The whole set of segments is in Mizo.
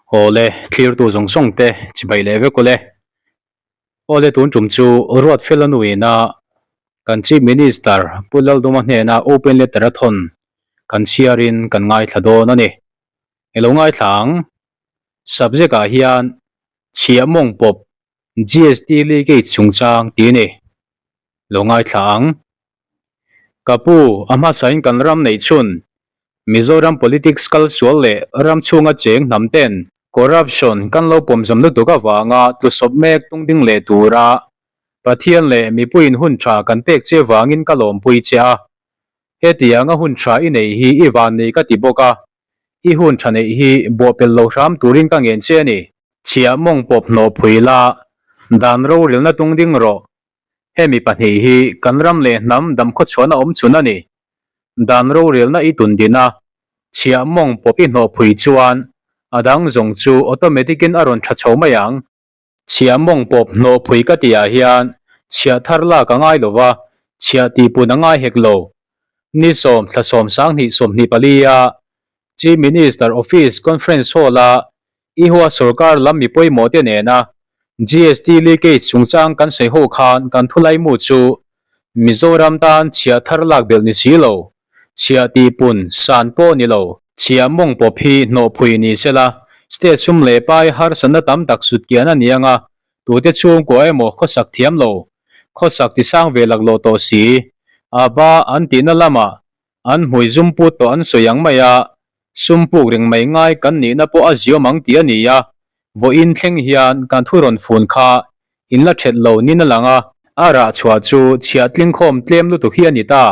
Awle, thlirtu zawng zawng te chibai leh vek ule. Awle tun tum chu Ruatfela nuina kan Chief Minister Pu Lalduma hnena open letter a thawn kan chhiarin kan ngaithla dawn a ni. Ilo ngaithla ang. Subject ah hian chhiah mawng pawp GST leakage chungchang tih a ni. Lo ngaithla ang. Ka pu, a hmasain kan ram neih chhun Mizoram politics kal sual leh ram chhunga cheng hnam ten corruption kan lo pawmzam lutuk avanga tlusawp mek tungding leh tura Pathian leh mipuiin hun tha kan pek che vangin ka lawmpui che a. Hetianga hun tha i nei hi i van nei ka ti bawk a. I hun tha neih hi bawhpelh lo hram turin ka ngen che a ni. Chhiah mawng pawp hnawh phui la, dan rorelna tung ding rawh. Hemi pahnih hi kan ram leh hnam damkhawchhuahna awm chhun a ni. Dan rorelna i tun din a, chhiah mawng pawp i hnawh phui chuan a dang zawng chu automatic in a rawn tha chho mai ang. Chhiah mawng pawp hnawh phui ka tih ah hian chhiah thar lak a ngai lo va, chhiah tih pun a ngai hek lo. Ni sawm thla sawm sanghnih sawmhnih pali a Chief Minister Office Conference Hall a Ihua sorkar lam mi pawimawh te nena GST leakage chungchang kan sawi ho khan kan thulaimu chu Mizoram tan chhiah thar lak belh ni si lo, Chhiah tih pun san pawh ni lo. Chhiah mawng pawp hi hnawhphui ni sela, state sum leh pai harsatna tam tak sut kian a ni anga, tute chhungkua emaw khawsak thiam lo, khawsak ti sang ve laklawh tawh si, a ba an tihna lamah an hmui zum put tawh an sawi ang mai a, sum puk reng mai ngai kan nihna pawh a ziawm ang tih a ni a, vawiin thleng hian kan thu rawn fun kha in la ṭhet lo nin a lang a, a rah chhuah chu chhiah tlingkhawm tlem lutuk hi a ni ta.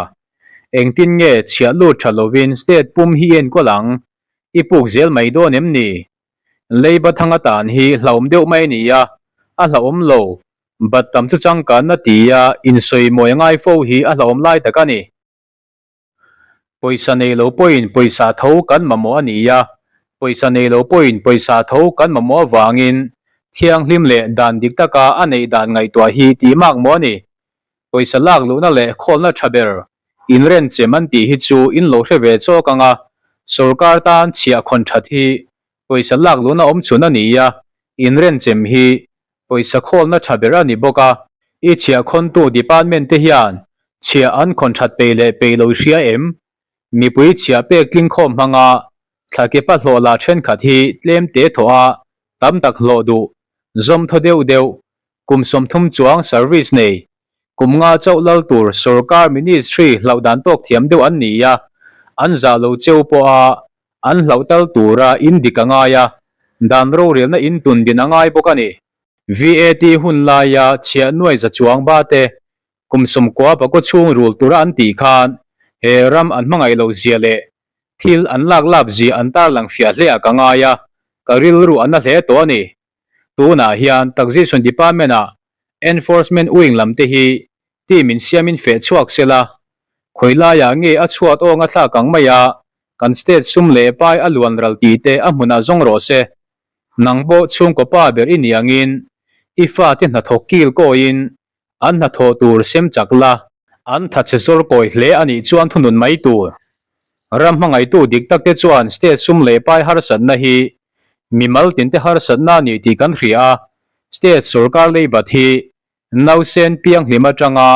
Engtin nge chhiah lut tha lovin state pum hi i enkawl ang? I puk zel mai dawn em ni? Leiba thang atan hi hlauhawm deuh mai a ni a, a hlauhawm lo. Bat tam chu changkanna tia insawi mawi a ngai fo hi a hlauhawm lai tak a ni. Pawisa nei lo pawhin pawisa tho kan mamawh a ni a, pawisa nei lo pawhin pawisa tho kan mamawh avangin thianghlim leh dan dik taka a neih dan ngaihtuah hi tih mak maw a ni. Pawisa lak luhna leh khawlna tha ber inrenchem an tih hi chu in lo hre ve chawk ang a, sorkar tan chhiah khawn that hi pawisa lak luhna awm chhun a ni a, inrenchem hi pawisa khawlna tha ber a ni bawk a. I chhiah khawntu department te hian chhiah an khawn that pei leh pei lo i hria em? Mipui chhiah pek tlingkhawm hmanga thlakepa hlawh la thenkhat hi tlem te thawh a tam tak hlawh duh zawm thaw deuh deuh Kum 30 chuang service nei, kum nga chauh lal tur sorkar ministry hlauh dan tawk thiam deuh an ni a, an zah lo cheu pawh a, an hlauh tal tura in dik a ngai a, dan rorelna in tun din a ngai bawk a ni. VAT hun laia chhiah nuai za chuang ba te kum 90 pakaw chhung rul tura an tih khan he ram an hmangaih loh zia leh thil an lak lap zia an tarlang fiah hle ah ka ngai a, ka rilru a na hle tawh a ni. Tunah hian Taxation Department-ah Enforcement Wing lam te hi team in siamin feh chhuak se la, khawi laiah nge a chhuat awng a thlak ang mai a, kan state sum leh pai a luan ral tih te a hmunah zawng rawh se. Nang pawh chhungkaw pa ber i ni angin i fate hnathawk kil kawiin an hnathawh tur sem chak la. An thatchhe zawr kawi hle a nih chuan thunun mai tur. Ram hmangaihtu dik tak te chuan state sum leh pai harsatna hi mimal tinte harsatna a ni tih kan hria a, state sorkar leibat hi nausen pianghlim atanga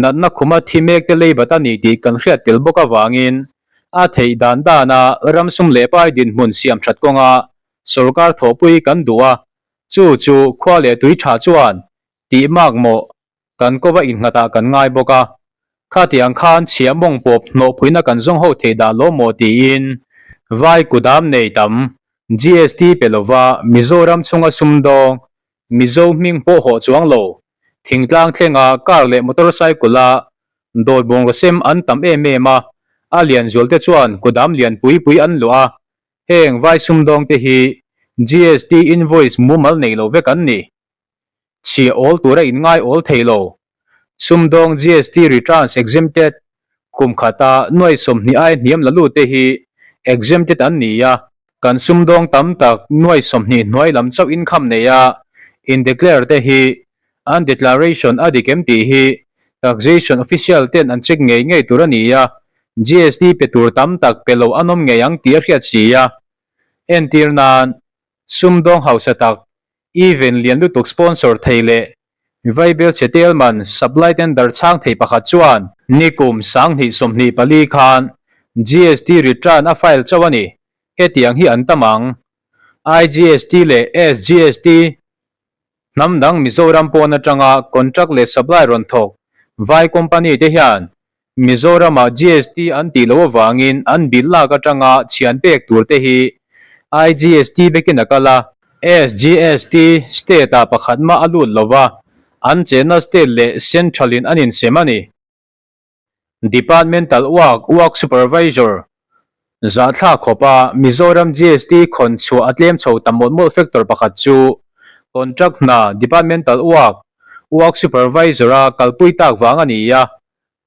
natna khuma thi mek te leibat a ni tih kan hriat tel bawk avangin a theih dan dana ram sum leh pai dinhmun siam that kawnga sorkar thawhpui kan duh a, chu chu khua leh tui tha chuan tih mak maw kan kova innghatah kan ngai bawk a, khatiang khan chhiah mawng pawp hnawhpuina kan zawng ho thei dah lo maw tiin vai kudam nei tam GST pe lova Mizoram chhunga sumdawng Mizo hming pawh hawh chuang lo thingtlang thlenga car leh motorcycle a dawr bungraw sem an tam em em a, a lian zual te chuan kudam lian pui pui an luah a, heng vai sumdawng te hi GST invoice mumal nei lo vek an ni. Chhiah awl tura in ngai awl thei lo. Sumdawng GST returns exempted kum khata nuai 20 ai hniam la lut te hi exempted an ni a, kan sumdawng tam tak nuai 20 hnuai lam chauh income nei a in declare te hi an declaration a dik em tih hi taxation official ten an check ngei ngei tur a ni a, GST pe tur tam tak pe lo an awm ngei ang tih a hriat si a. Entir nan. Sumdawng hausa tak, event lian lutuk sponsor thei leh vaibel chhe tel man supply tender chhang thei pakhat chuan nikum 2024 khan GST return a file chauh a ni. Hetiang hi an tam ang. IGST leh SGST hnam dang Mizoram pawn atanga contract leh supply rawn thawk vai company te hian Mizoramah GST an tih loh avangin an bill lak atanga chhian pek tur te hi IGST vekin a kal a. SGST state ah pakhat mah a lut lo va, an chenna state leh central in an insem a ni. Departmental Work, Work Supervisor, Zahthlak khawpa Mizoram GST khawn chhuah a tlem chho ta mawlh mawlh factor pakhat chu contract hna Departmental Work, Work Supervisor a kalpui tak vang a ni a,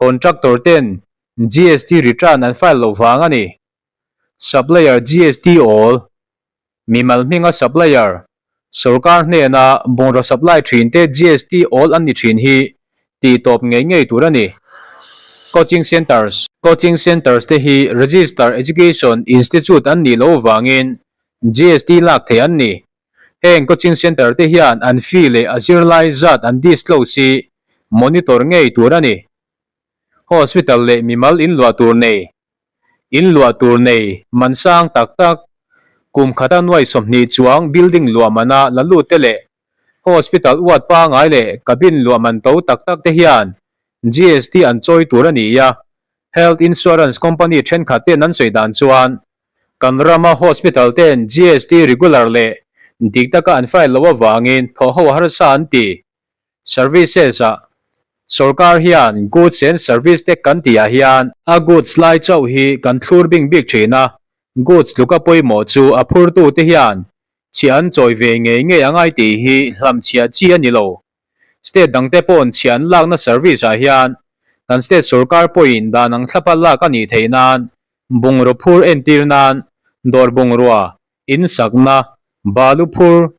contractor ten GST return an file loh vang a ni. Supplier GST awl. Mimal hminga supplier, sorkar hnena bungraw supply thin te GST awl an ni thin hi tih tawp ngei ngei tur a ni. Coaching Centres. Coaching Centres te hi Register Education Institute an nih loh vangin GST lak theih an ni. Heng Coaching Centre te hian an fee leh a zirlai zat an disclose hi monitor ngei tur a ni. Hospital leh mimal inluah tur nei. In luah tur nei man sang tak tak, kum khata nuai 20 chuang building luah mana la lut te leh hospital uat pangai leh cabin luah man to tak tak te hian GST an chawi tur a ni a. Health Insurance company thenkhat ten an sawi dan chuan kan rama hospital ten GST regular leh dik taka an file loh avangin thawhho harsa an ti. Services ah Sorkar hian goods and service te kan tih ah hian a goods lai chauh hi kan thlur bing bik thin a, goods tluka pawimawh chu a phurtu te hian chhiah an chawi ve ngei ngei a ngai tih hi hlamchhiah chi a ni lo. State dang te pawn chhiah an lakna service ah hian kan state sorkar pawhin dan ang thlapa lak a nih theih nan bungraw phur entir nan dawr bungrua, in sakna, balu phur,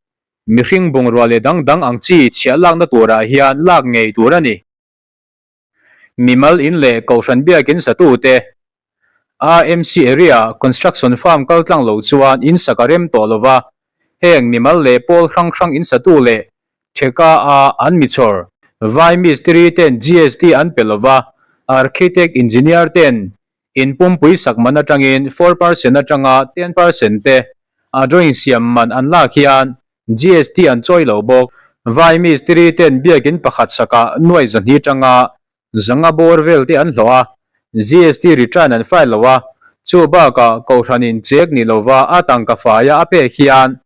Mihring bungrua leh dang dang ang chi chhiah lakna turah hian lak ngei tur a ni. Mimal in leh Kohhran biakin satute AMC area construction firm kal tlang lo chuan in sak a rem tawh lo va, heng mimal leh pawl hrang hrang in satu leh theka a an mi chhawr vai mistiri ten GST an pe lo va, architect engineer ten In pumpui sak man atangin 4% atanga 10% te a drawing siam man an lak hian GST an chawi lo bawk. Vai mistiri ten biakin pakhat sakah nuai 200 tanga 500 bawr vel te an hlawh a, GST return an file lo a, chu bakah kohhranin check ni lova a tangka faia a pek hian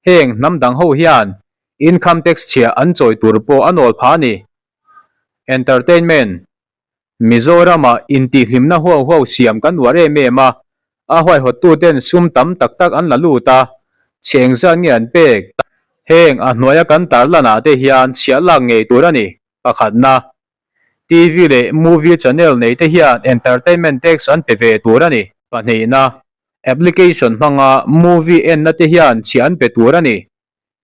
heng hnam dang ho hian income tax chhiah an chawi tur pawh a nawl phah a ni. Entertainment. Mizoramah intihhlimna huau huau siam kan uar em em a, a huaihawttuten sum tam tak tak an la lut a, chhe engzat nge an pek? Heng a hnuaia kan tarlanah te hian chhiah lak ngei tur a ni, pakhatna. TV leh movie channel nei te hian entertainment tax an pe ve tur a ni, pahnihna. Application hmanga movie enna te hian chhiah an pe tur a ni,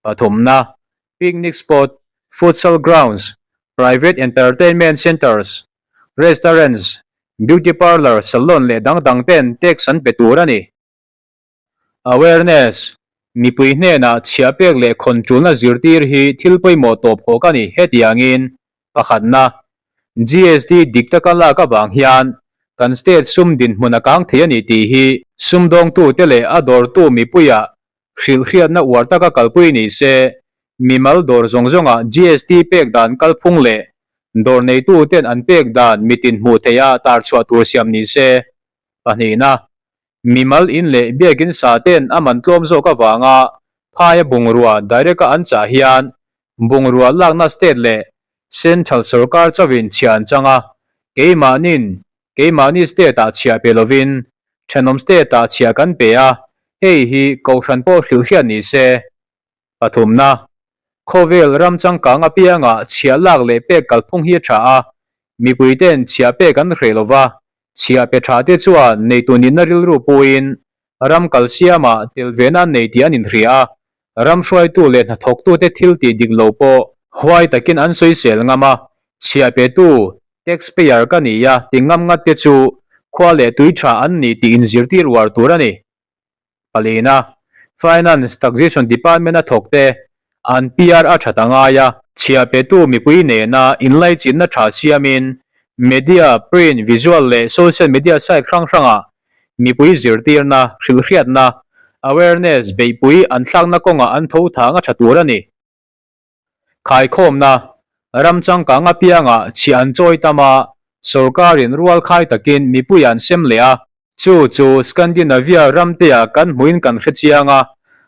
Pathumna, Picnic spot, futsal grounds, private entertainment centres, restaurants, beauty parlour, salon leh dang dang ten tax an pe tur a ni. Awareness, Mipui hnenah chhiah pek leh khawn tulna zirtir hi thil pawimawh tawp hawk a ni hetiangin, pakhatna, GST dik taka lak avang hian kan state sum dinhmun a kang thei a ni tih hi sumdawngtute leh a dawrtu mipuiah Hrilhhriatna uar taka kalpui ni se, mimal dawr zawng zawngah GST pek dan kalphung leh dawr neituten an pek dan mitin hmuh theiha tar chhuah tur siam ni se. Pahnihna, mimal in leh biakin sa ten a man tlawm zawk avanga phaia bungrua direct-a an chah hian bungrua lakna state leh central sorkar chauhin chhia an chang a, keimahnin Keimahni state-ah chhiah pe lovin thenawm state-ah chhiah kan pe a, hei hi Kohhran pawh hrilhhriat ni se. Pathumna, Khawvel ram changkang apiangah chhiah lak leh pek kalphung hi a tha a, mipuite'n chhiah pek an hreh lova, chhiah pe tha te chuan neitu nihna rilru puiin ram kal siamah tel vena an nei tih an inhria a, ram hruaitu leh hnathawktute thil tih dik lo pawh huai takin an sawisel ngam a, chhiah petu, tax payer, ka ni a ti ngam ngat te chu khua leh tui tha an ni tih inzirtir uar tur a ni. Palina. Finance Taxation Department a thawk te an PR a that a ngai a. Chhiah petu mipui nena inlaichinna tha siamin media, print, visual leh social media site hrang hrangah mipui zirtirna, hrilhhriatna, awareness, beihpui an thlakna kawngah an tho thang a tha tur a ni. Khaikhawmna, Ram changkang apiangah chhiah an chawi tam a, sorkarin rual khai takin mipui an sem leh a. Chu chu Scandinavia ramteah kan hmuin kan hre chiang a,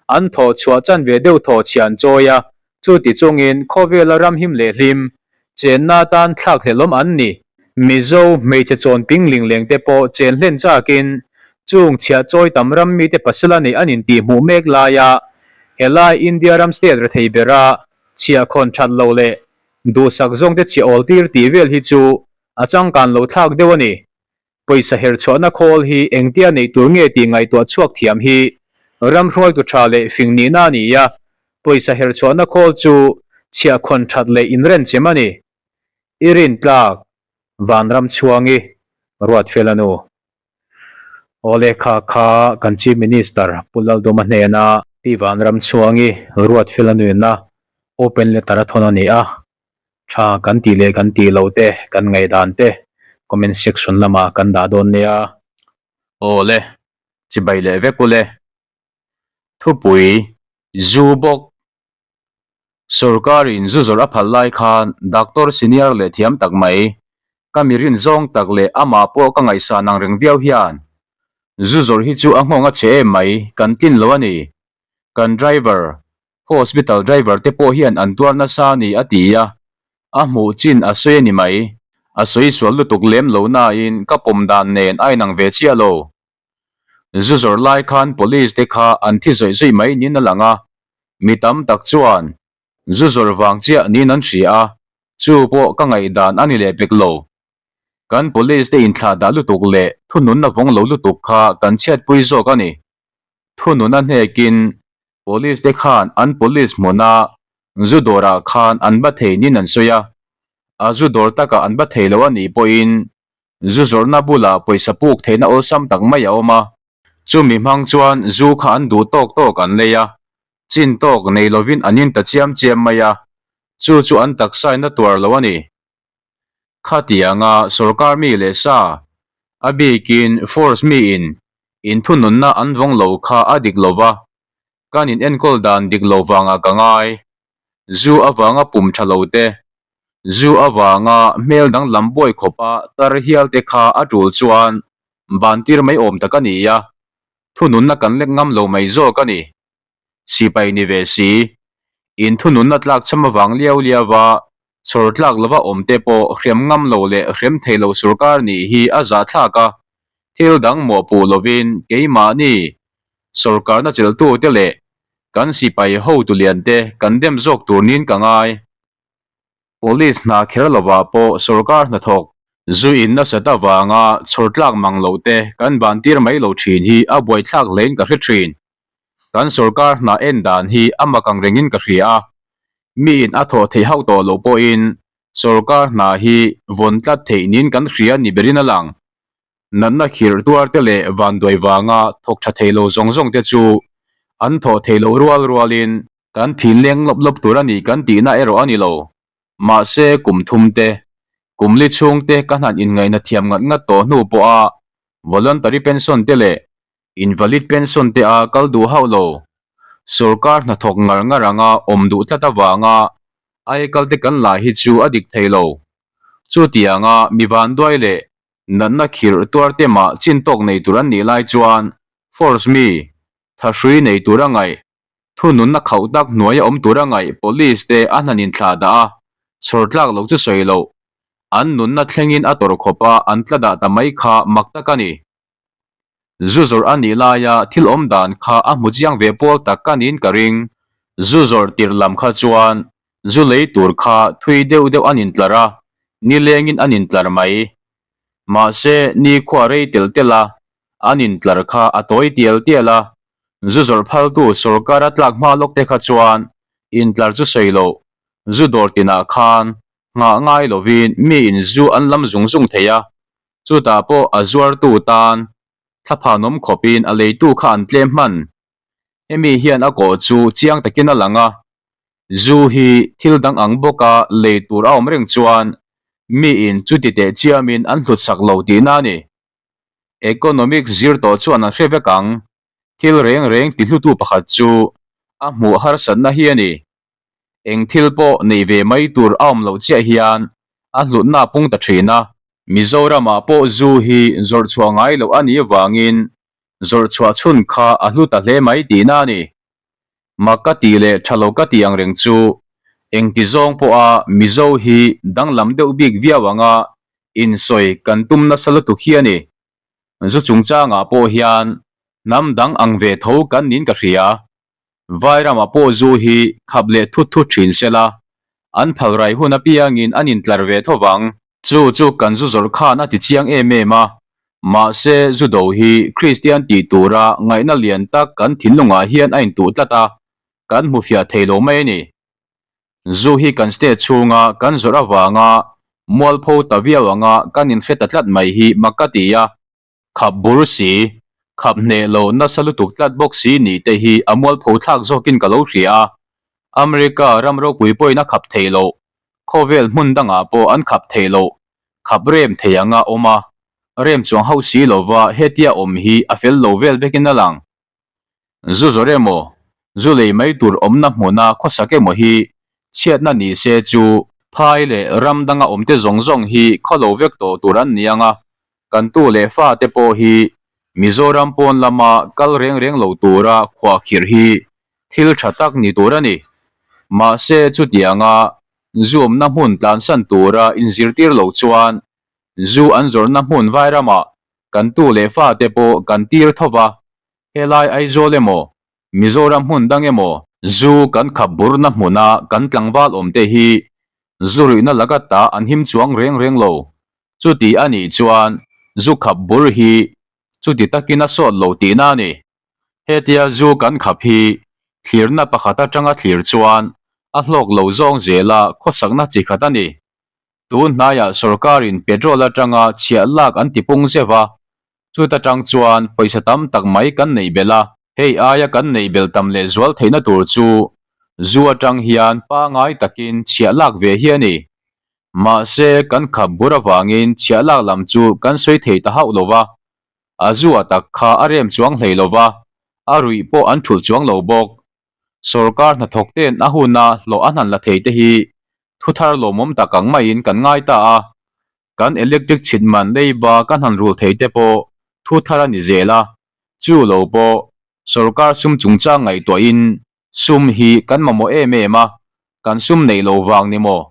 an thawh chhuah chanve deuh thaw chhiah an chawi a, chuti chungin khawvela ram him leh hlim, chenna atan thlak hlelawm an ni. Mizo hmeichhe chawn ping lingleng te pawh chen hlen chakin chung chhiah chawi tam ram mite pasal a neih an intihhmuh mek laia helai India ram state rethei bera chhiah khawn that lo leh duhsak zawngte chhiah awl tir tih vel hi chu a changkan lo thlak deuh a ni. Pawisa her chhuahna khawl hi engtia neih tur nge tih ngaihtuah chhuak thiam hi ram hruaitu tha leh fing nihna a ni a, pawisa her chhuahna khawl chu chhiah khawn that leh inrenchem a ni. I rintlak Vanram chhuangi Ruatfela nu. Aw lehkha kha kan Chief Minister Pu Lalduma hnena Pi Vanram chhuangi Ruatfela nuina open letter a thawn a ni a, tha kan tih leh kan tih loh te kan ngaihdan te comment section lamah kan dah dawn nia. Aw le, chibai leh vek ule. Thupui, zu bawk. Sorkarin zu zawrh a phal lai khan doctor senior leh thiam tak mai, ka mi rin zawng tak leh amah pawh ka ngaihsan ang reng viau hian zu zawrh hi chu a nghawng a chhe em mai, kan tlin lo a ni. Kan driver, hospital driver te pawh hian an tuar nasa a ni a ti a, a hmuh chin a sawi a ni mai. A sawi sual lutuk lem lo nain ka pawm dan nen a inang ve chiah lo. Zu zawrh lai khan police te kha an thi zawih zawih mai niin a lang a, mi tam tak chuan zu zawrh vang chiah niin an hria a, chu pawh ka ngaihdan a ni leh pek lo. Kan police te inthlah dah lutuk leh thununna vawng lo lutuk kha kan chhiatpui zawk a ni. Thunun a hnekin police te khan an police hmuna zu dawrah khan an ba thei niin an sawi a, a zu dawr takah an ba thei lo a nih pawhin Zu zawrhna bulah pawisa puk theihna awlsam tak mai a awm a, chumi hmang chuan zu kha an duh tawk tawk an lei a, chin tawk nei lovin an in ta chiam chiam mai a, chu chu an taksain a tuar lo a ni. Khatianga sorkar mi leh sa, a bikin force miin inthununna an vawng lo kha a dik lo va, kan in enkawl dan dik lo vangah ka ngai. Zu avanga pum tha lo te, zu avanga hmel danglam buai khawpa tar hial te kha a tul chuan ban tir mai awm tak a ni a, thununna kan lek ngam lo mai zawk a ni. Sipai ni ve si, in thununna tlak cham avang liau liau a chhawr tlak lova awm te pawh hrem ngam lo leh hrem thei lo sorkar nih hi a zahthlak a, thil dang mawhpuh lovin keimahni sorkarna chelhtute leh kan sipai hotu liante kan dem zawk tur niin ka ngai. Police hna kher lovah pawh sorkar hnathawk zu in nasat avanga chhawr tlak mang loh te kan ban tir mai lo thin hi a buaithlak hlein ka hre thin. Kan sorkar hna en dan hi a mak ang rengin ka hria a, miin a thawh theih hauh tawh loh pawhin sorkar hna hi vawn tlat theih niin kan hria ni berin a lang. Natna khirh tuar te leh vanduai vanga thawk tha thei lo zawng zawng te chu an thawh thei loh rual rualin kan phin leng lawp lawp tur a ni kan tihna erawh a ni lo. Mahse kum thum te, kum li chhung te ka hnan inngaihna thiam ngat ngat tawh hnu pawha voluntary pension te leh invalid pension te a kal duh hauh lo. Sorkar hnathawk ngar ngar anga awm duh tlat avanga aikal te kan la hi chu a dik thei lo. Chutianga mi vanduai leh Natna khirh tuar te mah chin tawk nei tur an nih lai chuan force mi, thahrui nei tur a ngaih, thununna khauh tak hnuaia awm tur a ngaih police te a hnan inthlah dah a, chhawr tlak loh chu sawi loh. An nunna thlengin a tawrh khawp a an tla dah ta mai kha mak tak a ni. Zu zawrh a nih laia thil awm dan kha a hmu chiang ve pawl tak ka niin ka ring. Zu zawrh tirh lam kha chuan Zu lei tur kha thui deuh deuh an intlar a, nilengin an intlar mai. Mahse, nikhua rei telh telh a, an intlar kha a tawi tial tial a, zu zawrh phaltu sorkar a tlak hma lawk te kha chuan intlar chu sawi loh, zu dawr tinah khan nghah ngai lovin miin zu an lam zung zung thei a, chutah pawh a zuartu tan thlaphanawm khawpin a leitu kha an tlem hman. Hemi hian a kawh chu chiang takin a lang a, zu hi thil dang ang bawka lei tur a awm reng chuan miin chuti teh chiamin an hlut sak lo tihna a ni. Economics zir tawh chuan an hre vek ang, thil reng reng tihlutu pakhat chu a hmuh harsatna hi a ni. Eng thil pawh nei ve mai tur a awm loh chiah hian a hlutna a pung ta thin a. Mizoramah pawh zu hi zawrh chhuah ngai loh a nih avangin zawrh chhuah chhun kha a hlu ta hle mai tihna a ni. Mak ka tih leh tha lo ka tih ang reng chu engti zawng pawha Mizo hi danglam deuh bik viau anga insawi kan tum nasa lutuk hi a ni. Zu chungchangah pawh hian hnam dang ang ve tho kan niin ka hria. Vairamah pawh zu hi khap leh thut thut thin sela, an phal rai hun apiangin an intlar ve tho vang. Chu chu kan zu zawrh khan a ti chiang em em a, mahse zu do hi Kristian tih tura ngaihna lian tak kan thinlungah hian a intuh tlat a, kan hmu fiah thei lo mai a ni. Zu hi kan state chhunga kan zawrh avanga mualpho ta viau anga kan inhre ta tlat mai hi mak ka ti a. Khap bur si, khap hneh lo nasa lutuk tlat bawk si nih te hi a mualpho thlak zawkin ka lo hria a. America ram ropui pawhin a khap theih loh, khawvel hmun dangah pawh an khap theih loh, khap rem thei anga awm a, rem chuang hauh si lova hetia awm hi a fel lo vel vekin a lang. Zu zawrh emaw, zu lei mai tur awmna hmuna khawsak emaw hi chhiatna ni se chu phai leh ram danga awmte zawng zawng hi khawlo vek tawh tur an ni ang a, kan tu leh fate pawh hi Mizoram pawn lama kal reng reng lo tura khuahkhirh hi thil tha tak ni tur a ni. Mahse chutianga zu awmna hmun tlansan tura inzirtir lo chuan zu an zawrhna hmun vairamah Kan tu leh fate pawh kan tir tho va, helai Aizawl emaw, Mizoram hmun dang emaw, zu kan khap burna hmuna kan tlangval awmte hi zu ruihna laka ta an him chuang reng reng lo. Chuti a nih chuan zu khap bur hi chuti takin a sawt lo tihna a ni. Hetia zu kan khap hi thlirna pakhat atanga thlir chuan a hlawk lo zawng zela khawsakna chi khat a ni. Tun hnaiah sorkarin petrol atanga chhiah lak an ti pung zeuh a, chuta tang chuan pawisa tam tak mai kan neih belh a. Hei aia kan neih belh tam leh zual theihna tur chu zu atang hian pangai takin chhiah lak ve hi a ni. Mahse, kan khap bur avangin chhiah lak lam chu kan sawi thei ta hauh lo va, a zu a tak kha a rem chuang hlei lo va, a ruih pawh an thulh chuang lo bawk. Sorkar hnathawk ten a huna hlawh a hnan la thei te hi thu thar lawmawm tak ang maiin kan ngai ta a, kan electric chhit man leiba kan han rul thei te pawh thu thar a ni zel a, chu lo pawh sorkar sum chungchang ngaihtuahin sum hi kan mamawh em em a, kan sum neih lo vang ni maw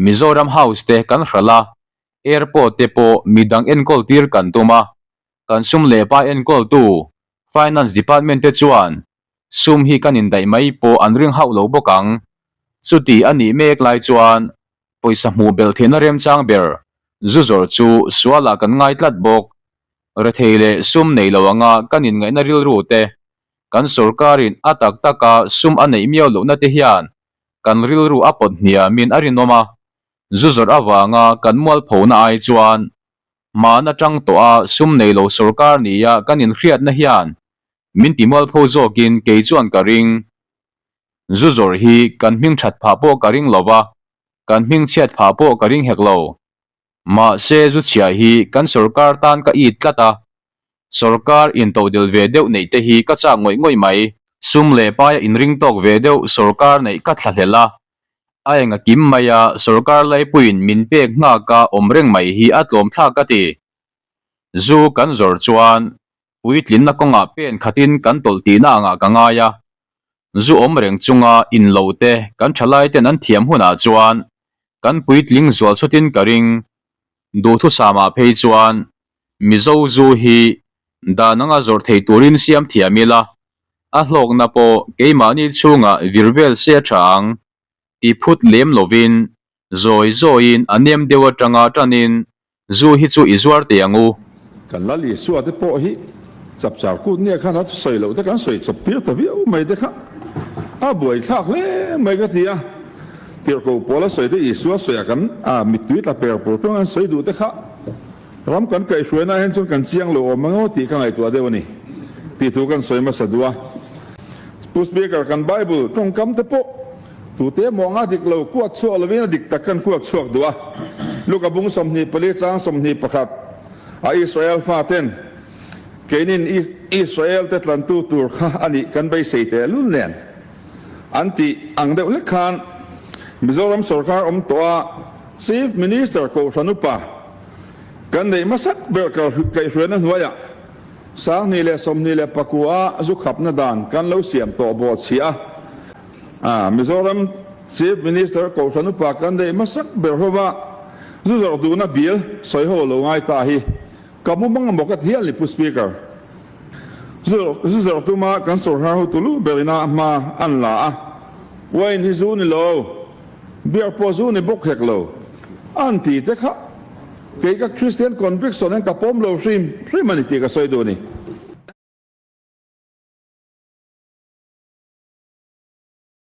Mizoram House te kan hralh a, airport te pawh midang enkawl tir kan tum a, kan sum leh pa enkawltu Finance Department te chuan Sum hi kan indaih mai pawh an ring hauh lo bawk ang. Chuti a nih mek lai chuan pawisa hmuh belh theihna remchang ber zu zawrh chu sualah kan ngai tlat bawk. Rethei leh sum nei lo anga kan inngaihna rilru te, kan sorkarin a tak taka sum a neih miau lohna te hian kan rilru a pawt hniamin a rinawm a. Zu zawrh avanga kan mualphona ai chuan hman atang tawha sum nei lo sorkar nia kan inhriatna hian Min ti mualpho zawkin kei chuan ka ring. Zu zawrh hi kan hming that phah pawh ka ring lo va, kan hming chhiat phah pawh ka ring hek lo. Mahse zu chhia hi kan sorkar tan ka it tlat a, sorkar intodelh ve deuh neih te hi ka chak ngawih ngawih mai. Sum leh paia inring tawk ve deuh sorkar neih ka thlahlel a, a enga kim maia sorkar laipuiin min pek nghaka awm reng mai hi a tlawm thlak ka ti. Zu kan zawrh chuan Puitlinna kawngah pen khatin kan tawlh tihna angah ka ngai a, zu awm reng chunga in lo te kan thalai ten an thiam hunah chuan kan puitling zual chutin ka ring. Duhthusamah phei chuan Mizo zu hi dan anga zawrh thei turin siam thiam ila, a hlawkna pawh keimahni chhungah vir vel se a tha ang ti phut lem lovin Zawi zawiin a nem deuh atanga tanin zu hi chu i zuar teh ang u. Kan Lal Isua te pawh hi chapchar kut nia khan a thusawi loh te kan sawi chawp tir ta viau mai te kha a buaithlak hle mai ka ti a. Tirhkoh pawl a sawi te Isua sawi a kan a mittui tla per pur pawng an sawi duh te kha ram kan kaihhruaina ah hian chuan kan chiang lo awm ang emaw tih ka ngaihtuah deuh a ni tih thu kan sawi hmasa duh a. Pu Speaker, kan Bible tawngkam te pawh tute maw anga dik lo kuat chhuak lovin a dik tak kan kuat chhuak duh a. Luka bung 24 chang 21 a Israel faten keinin Israel te tlantu tur kha a nih kan beisei tehlul nen an tih ang deuh hlek khan Mizoram sorkar awm tawh a Chief Minister Kohhran Upa kan neih hmasak ber kaihhruaina hnuaiah 2029 a zu khapna dan kan lo siam tawh bawh chhia a, Mizoram Chief Minister Kohhran Upa kan neih hmasak ber hova zu zawrh duhna bill sawi ho lo ngai ta hi ka mu mang emaw ka ti hial ni Pu Speaker. Zu zawrh tuma kan sorkar hotu lu berina hma an la a, wine hi zu ni lo, beer pawh zu ni bawk hek lo an ti te kha. Kei ka Christian conviction hian ka pawm lo hrim hrim a ni tih ka sawi duh a ni.